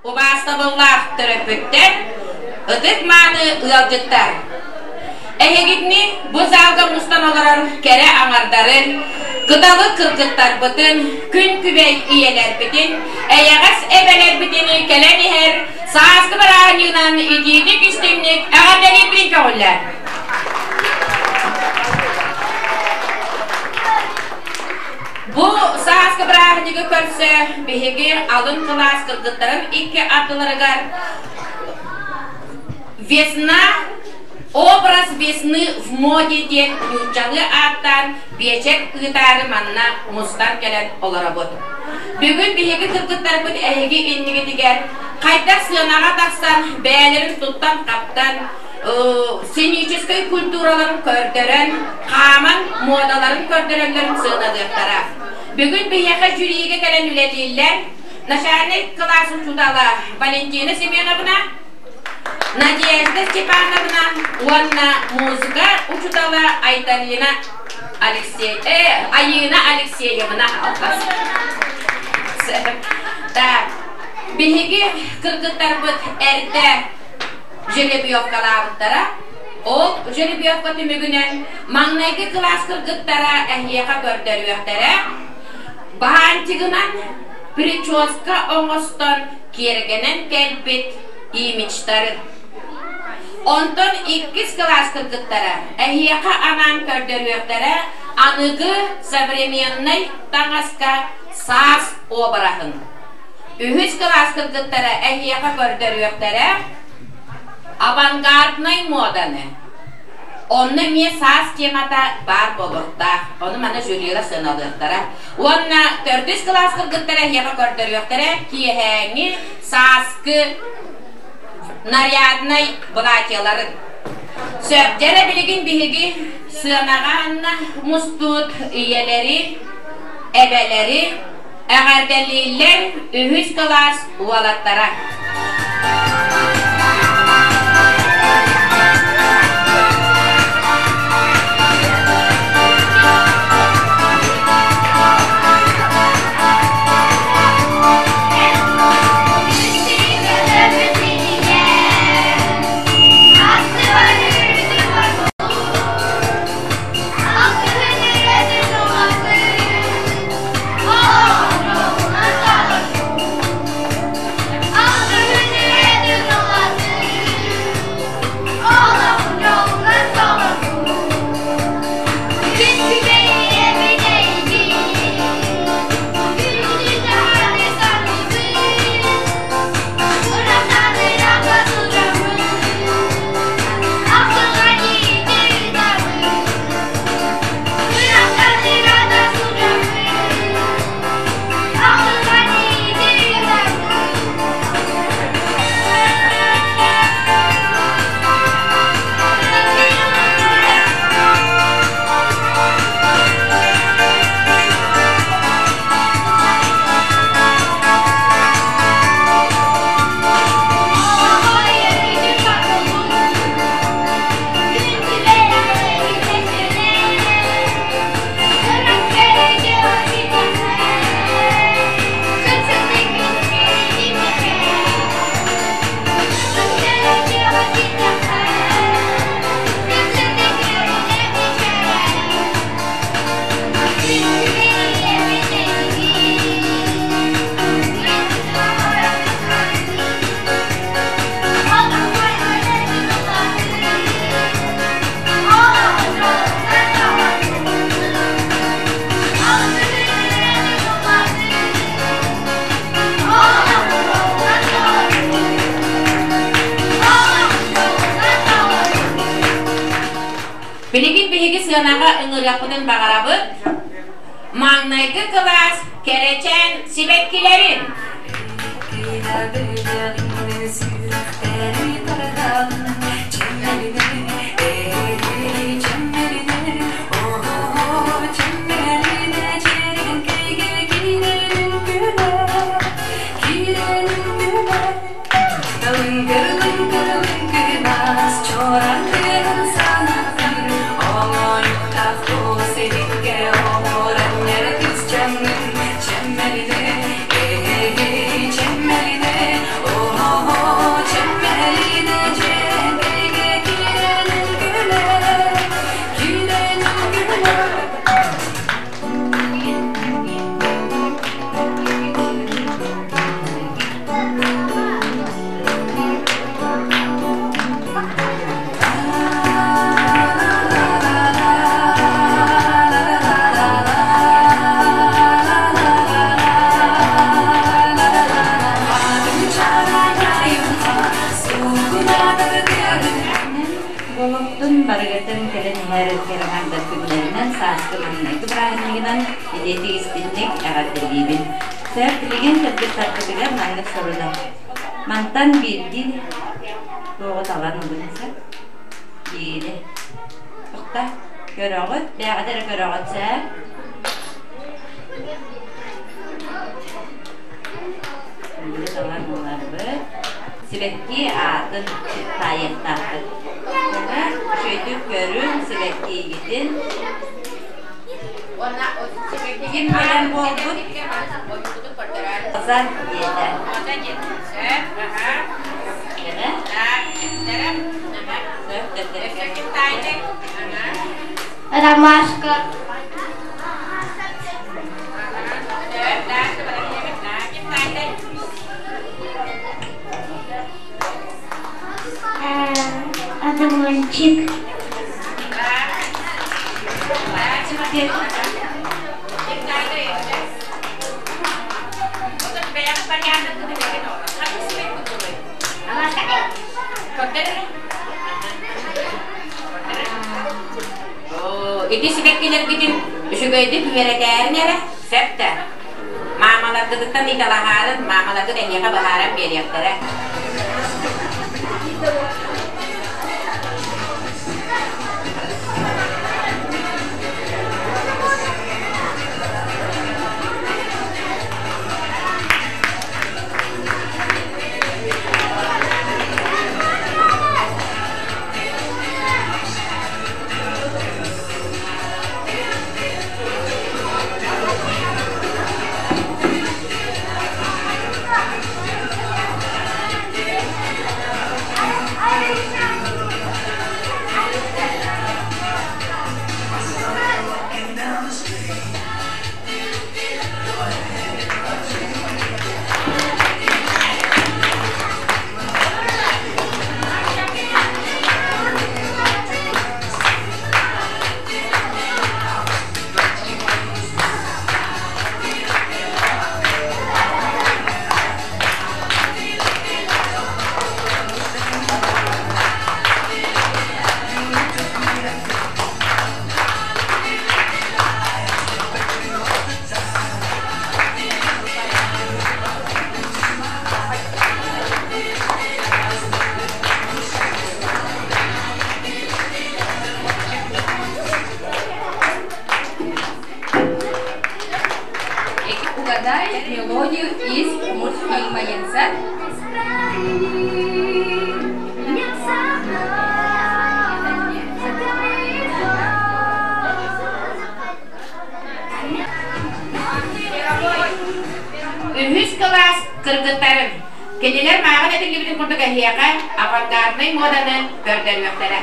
Убаастабыллаах төрөппүттэр, ытык-мааны ыалдьыттар! Эһигини бу залга мустан олорор кэрэ аҥардары, кыталык кыргыттарбытын, күн күбэй ийэлэрбитин, эйэҕэс эбэлэрбитин кэлэн иһэр сааскы бырааһынньыгынан итиитик-истиҥник эҕэрдэлиирбин көҕүллээн! Бу сааскы бырааһынньыгы көрсө биһиги алын кылаас кыргыттарын икки ардыларыгар «Весна. Образ весны в моде» диэн нууччалыы ааттаан биэчэр ыытаары манна мустан кэлэн олоробут. Бүгүн биһиги кыргыттарбыт эһиги иннигитигэр хайдах сыанаҕа тахсан бэйэлэрин туттан-хаптан, сценическэй культураларын көрдөрөн, хааман муодаларын көрдөрөллөрүн сыаналыахтара. Бүгүн биһиэхэ жюригэ кэлэн үлэлииллэр начальнай кылаас учуутала Валентина Семеновна, Надежда Степановна уонна музыка учуутала Айталина Алексей, Айыына Алексеевна. Так, биһиги кыргыттарбыт эрдэ жеребьевкалаабыттара. Ол жеребьевка түмүгүнэн маҥнайгы кылаас кыргыттара эһиэхэ көрдөрүөхтэрэ. Баантигынан прическа оҥостон киэргэнэн кэлбит имиджтарын. Онтон иккис кылаас кыргыттара эһиэхэ анаан көрдөрүөхтэрэ аныгы современнай таҥаска саас обраһын. Үһүс кылаас кыргыттара эһиэхэ көрдөрүөхтэрэ авангарднай муоданы. Онно эмиэ саас темата баар буолуохтаах. Ону маны жюрилар сыаналыахтара. Уонна төрдүс кылаас кыргыттара эһиэхэ көрдөрүөхтэрэ киэһээҥҥи сааскы наряднай платьеларын. Сөп, дьэ билигин биһиги сыанаҕа мустубут ийэлэри, эбэлэри, Эҕэрдэлииллэр үһүс кылаас уолаттара. Билигин биһиги сыанаҕа ыҥырыахпытын баҕарабыт. Маҥнайгы кылаас кэрэчээн сибэккилэрин. Барыгытын кэлэн иһэр кэрэ аҥардар күннэринэн, сааскы маҥнайгы бырааһынньыгынан итиитик истинник эҕэрдэлиибин. Сөп, билигин кыргыттарбытыгар маннык сорудах. Мантан биирдии туоҕу талан ылын сөп. Биири. Тухта көрөҕүт, бэйэҕит эрэ көрөҕүт сээ. Биири талан ыларбыт. Сибэкки аатын таайыахтаахпыт. Үчүгэйдик көрүҥ, сибэккиигитин. Ким кэлэн буолбут? Роза диэтэ. Ромашка. Одуванчик. Ити сибэккилэргитин үчүгэйдик үөрэтээрин эрэ, сөп да. Маамаларгытыттан ыйыталаһаарын, маамаларгыт эһиэхэ быһааран биэриэхтэрэ. Угадай мелодию из мультфильма Янсен. Үһүс кылаас кыргыттарын Кинилэр мааҕын этиллибитин курдук эһиэхэ авангарднай муоданы көрдөрүөхтэрэ.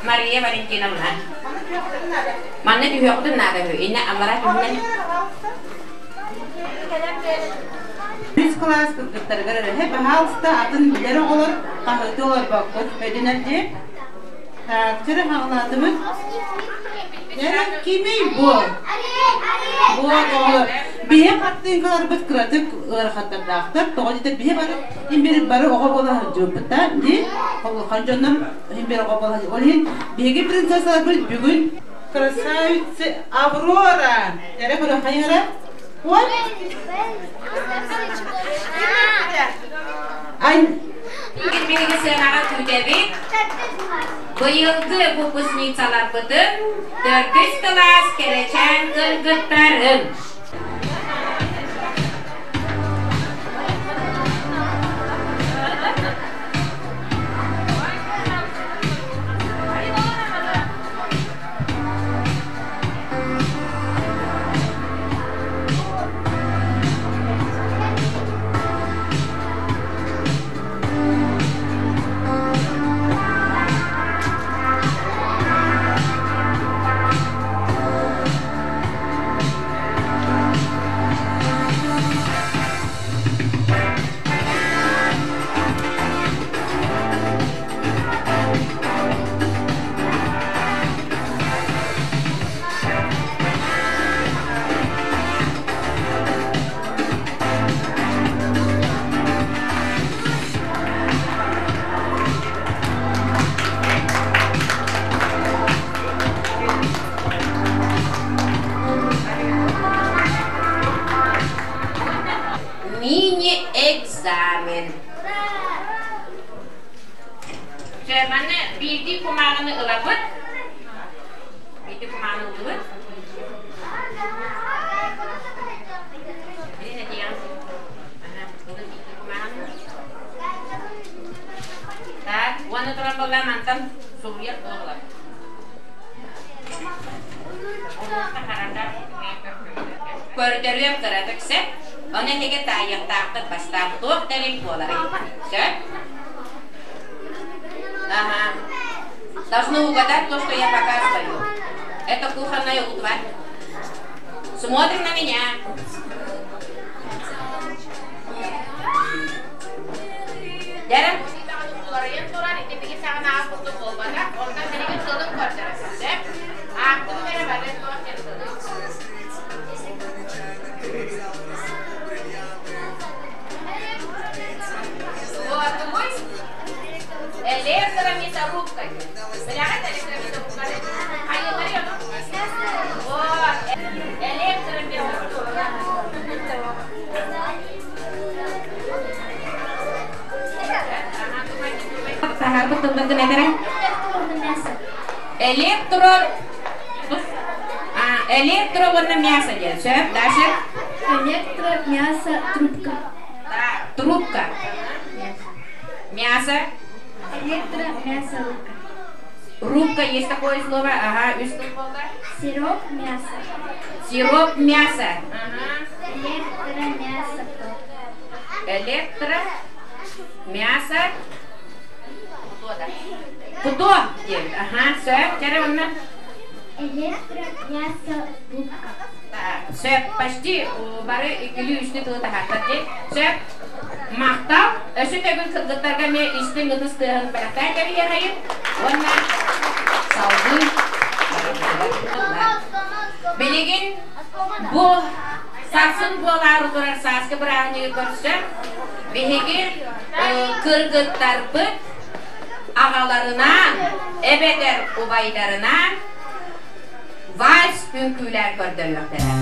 Мария Валентиновна. Манна түһүөхтүн наада үһү. Инне аллара түһүнэн. Үс кылаас кыргыттарыгар эрэ, пожалуйста, атын билэр оҕолор хаһыаты олорбоккут өйдөнөр дии. Так, чэрэ хаҕылаатыбыт. Эрэ кимий бу? Бу оҕолор. Биһи хартыынкаларбыт кыратык ыарахаттардаахтар. Тоҕо диэтэр биһи бары имбир бары оҕо буола сылдьыбыппыт да, дии. Улахан дьоннор имбир оҕо буола Ол иһин биһиги принцессаларбыт бүгүн красавица Аврора. Эрэ көрө хайыра? Вот. Ань Биһиги сыанаҕа күүтэбит. Быйылгы выпускницаларбытын төрдүс кылаас кэрэчээн кыргыттарын. Мини-экзамен. Дьэ, манна биирдии кумааҕыны ылабыт. Биирдии кумааҕыны ыллыбыт. Так, уонна туран буолла мантан суруйар буолла. Көрдөрүөм кыратык сөп. Ону эһиги таайыахтааххыт бастаан туох тэрил буоларый? Сөп? Ага. Должны угадать то, что я показываю. Это кухонная утварь. Смотрим на меня. Дәрем уларыйан турар итипиги саҕана курдук буолбатах. Онтон билигин тылын көрдөрөсүн. Аактыбы бэрэ бары туох диэн тылый? Буотугуй электромясорубка. Билэҕит электромясорубканы? Хайыылары ону? Вот, электромясорубка. Саһарбыт тылбытын этэрэ? Электро... Электро уонна мясо диэн. Сөп, дальше? Электро, мясо, трубка. Трубка. Мясо. Электро, мясо, рубка. Рубка, есть такое слово. Ага, үс Сироп, мясо. Сироп, мясо. Ага. Электро, мясо, Электро, мясо. Кудо диэбит. Ага, сөп. Кэрэ онно. Электро, мясо, рубка. Сөп, почти бары иккилүү-үстүү тылы таһааттар дии. Сөп. Махтал. Өссө төгүл кыргыттарга эмиэ истиҥ ытыс тыаһын бэлэхтээн кэбиһиэхэйин. Уонна салгыы Билигин бу сарсын буолаары турар сааскы бырааһынньыгы көрсө биһиги кыргыттарбыт аҕаларынаан эбэтэр убайдарынаан вальс үҥкүүлээн көрдөрүөхтэрэ.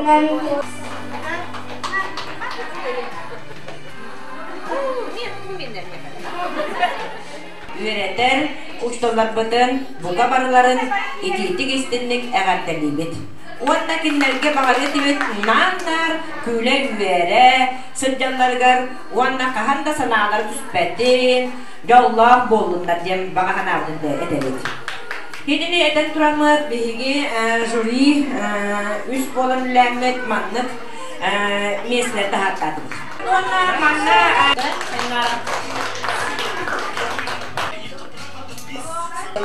гынан Үөрэтэр учууталларбытын бука барыларын итиитик-истинник эҕэрдэлиибит. Уонна кинилэргэ баҕарыа этибит наар-наар күлэ-үөрэ сылдьалларыгар уонна хаһан да санаалара түспэтин, дьоллоох буоллуннар диэн баҕа санаабытын этэбит. Кинини этэн тураммыт биһиги жюри үс буолан үлэлээммит маннык миэстэлэр таһааттаатыбыт. Уонна манна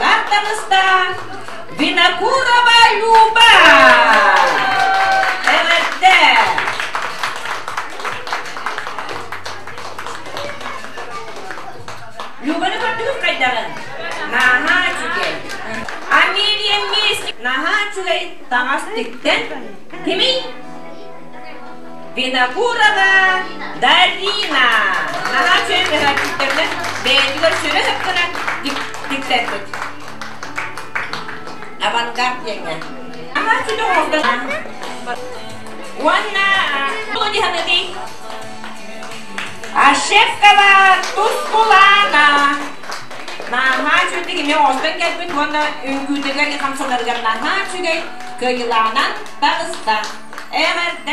Латтамыста Винокурова Люба! Эҕэрдэ! Любаны көрдүгүт хайдаҕын? Наһаа үчүгэй. Амелия Местник наһаа үчүгэй таҥас тиктэн. Кимий? Винокурова Дарина. Наһаа үчүгэй мөһөөччүктэринэн бэйэтигэр сүрэ сөп гынан тиктэрбит. Авангард диэҥҥэ. Наһаа үчүгэй оҥордо. Уонна дии Ашевкова Тускулана. Наһаа үчүгэйдик эмиэ оҥостон кэлбит уонна үҥкүүтүгэр хамсанарыгар наһаа үчүгэй кыайыылааҕынан таҕыста. Эҕэрдэ!